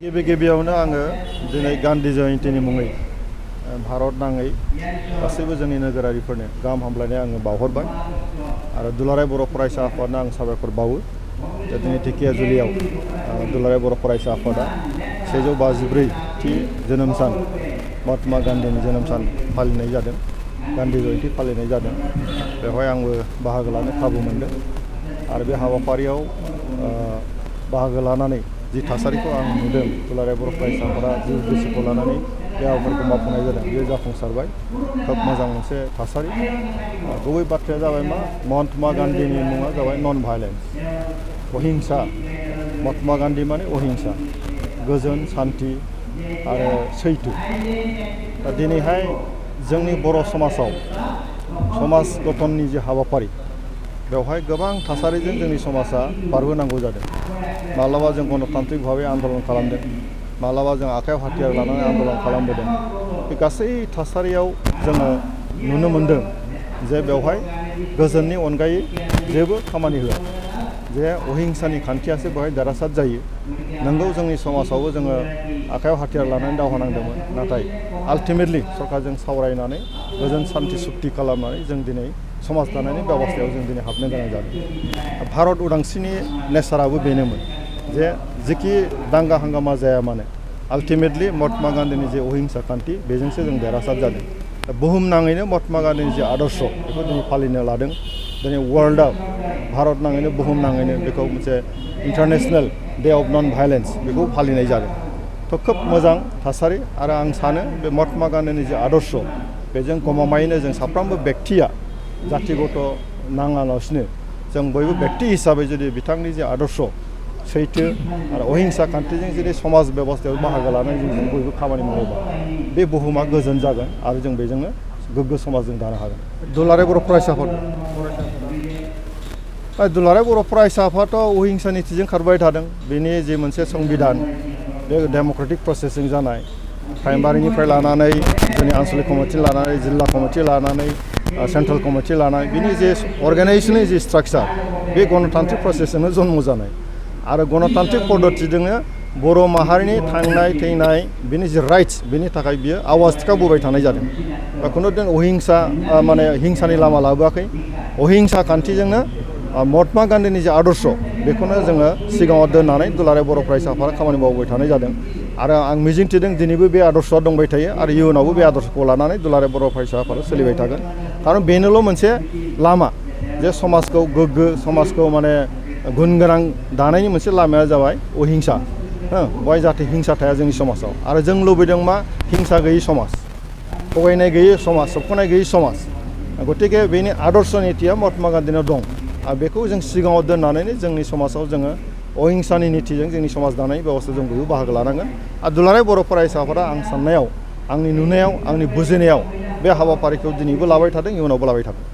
गिबियावनो आङो दिनै गान्धी जयन्तीनि मुङै भारत नाङै गासैबो जोंनि नोगोरारिफोरनो गाहाम हामलायनाय आङो बावहरबाय आरो दुलाराय बर' फरायसा आफादनो आं साबायखर बावो। दिनै धेकियाजुलियाव दुलाराय बर' फरायसा आफादा 154थि जोनोम सान महात्मा गान्धीनि जोनोम सान फालिनाय जादों, गान्धी जयन्ती फालिनाय जादों। बेवहाय आंबो बाहागो लानो खाबु मोनदों आरो बे हाबाफारियाव बाहागो लानानै जि थासारिखौ आं नुदों, दुलाराय बर' फरायसा आफादा जि उद्देश्यखौ लानानै बे हाबाफारिखौ मावफुंनाय जादों, बेयो जाफुंसारबाय। खोब मोजां मोनसे थासारि। गुबै बाथ्राया जाबाय मा, महात्मा गान्धीनि मुङा जाबाय नन भायलेन्स, अहिंसा। महात्मा गान्धी माने अहिंसा, गोजोन, सान्थि आरो सैथो। दा दिनैहाय जोंनि बर' समाजाव समाज गठननि जे हाबाफारि, बेवहाय गोबां थासारिजों जोंनि समाजा बारबोनांगौ जादों। माब्लाबा जों गणतान्त्रिक भाबै आन्दलन खालामदों, माब्लाबा जों आखायाव हाथियार लानानै आन्दलन खालामबोदों। बे गासै थासारियाव जोङो नुनो मोनदों जे बेवहाय गोजोननि अनगायै जेबो खामानि होआ, जे अहिंसानि खान्थियासो बेवहाय देरहासार जायो। नंगौ, जोंनि समाजावबो जोङो आखायाव हाथियार लानानै दावहा नांदोंमोन, नाथाय आल्टिमेटलि सरकारजों सावरायनानै गोजोन सान्थि सुक्ति खालामनानै जों दिनै समाज दानायनि बेबस्थायाव जों दिनै हाबनो गोनां जादों। भारत उदांस्रिनि नेचाराबो बेनोमोन जे जेखि दांगा हांगामा जाया मानो, आल्टिमेटलि महात्मा गान्धीनि जे अहिंसा खान्थि, बेजोंसो जों देरहासार जादों। बुहुम नाङैनो महात्मा गान्धीनि जे आदर्श, बेखौ दिनै फालिनो लादों। दिनै वर्ल्डआव, भारत नाङैनो बुहुम नाङैनो बेखौ मोनसे international day of non violence, बेखौ फालिनाय जादों। थ' खोब मोजां थासारि। आरो आं सानो बे महात्मा गान्धीनि जे आदर्श, बेजों गमामायैनो जों साफ्रोमबो बेक्तिया जाथि गथ' नाङालासिनो जों बयबो बेक्ति हिसाबै जुदि बिथांनि जे आदर्श, सैथो आरो अहिंसा खान्थिजों जुदि समाज बेबस्थायाव बाहागो लानानै जों बयबो खामानि मावोबा बे बुहुमा गोजोन जागोन आरो जों बेजोंनो गोग्गो समाज जों दानो हागोन। दुलाराय बर' फरायसा आफाद, दुलाराय बर' फरायसा आफादा अहिंसा नीतिजों खारबाय थादों। बेनि जे मोनसे संबिधान, बे डेम'क्रेटिक प्रसेसजों जानाय, प्राइमारिनिफ्राय लानानै जोंनि आन्सलिक कमिटि लानानै, जिल्ला कमिटि लानानै, सेन्ट्रेल कमिटि लानाय, बिनि जे अर्गानाइजेसननि जे स्ट्राक्चार, बे गणतान्त्रिक प्रसेसजोंनो जन्म जानाय आरो गणतान्त्रिक पद्धतिजोंनो बर' माहारिनि थांनाय थैनाय, बिनि जे राइट्स, बेनि थाखाय बियो आवाज थिखांबोबाय थानाय जादों। खुनु दिन अहिंसा माने हिंसानि लामा लाबोआखै। अहिंसा खान्थिजोंनो महात्मा गान्धीनि जे आदर्श, बेखौनो जोङो सिगाङाव दोननानै दुलाराय बर' फरायसा आफादा खामानि मावबाय थानाय जादों। आरो आं मिजिंथिदों दिनैबो बे आदर्शआ दंबाय थायो आरो इयुनावबो बे आदर्शखौ लानानै दुलाराय बर' फरायसा आफादा सोलिबाय थागोन। खारन बेनोल' मोनसे लामा जे समाजखौ गोग्गो, समाजखौ माने गुन गोनां दानायनि मोनसे लामाया जाबाय अहिंसा। बेवहाय जाहाथे हिंसा थाया जोंनि समाजाव। आरो जों लुबैदों मा, हिंसा गैयै समाज, थगायनाय गैयै समाज, सोबख'नाय गैयै समाज। गतिके बेनि आदर्श नीतिया महात्मा गान्धीनाव दं आरो बेखौ जों सिगाङाव दोननानैनो जोंनि समाजाव जोङो अहिंसानि नीतिजों जोंनि समाज दानायनि बेबस्थायाव जों बयबो बाहागो लानांगोन। आरो दुलाराय बर' फरायसा आफादा आं साननायाव, आंनि नुनायाव, आंनि बुजिनायाव बे हाबाफारिखौ दिनैबो लाबाय थादों, इयुनावबो लाबाय थागोन।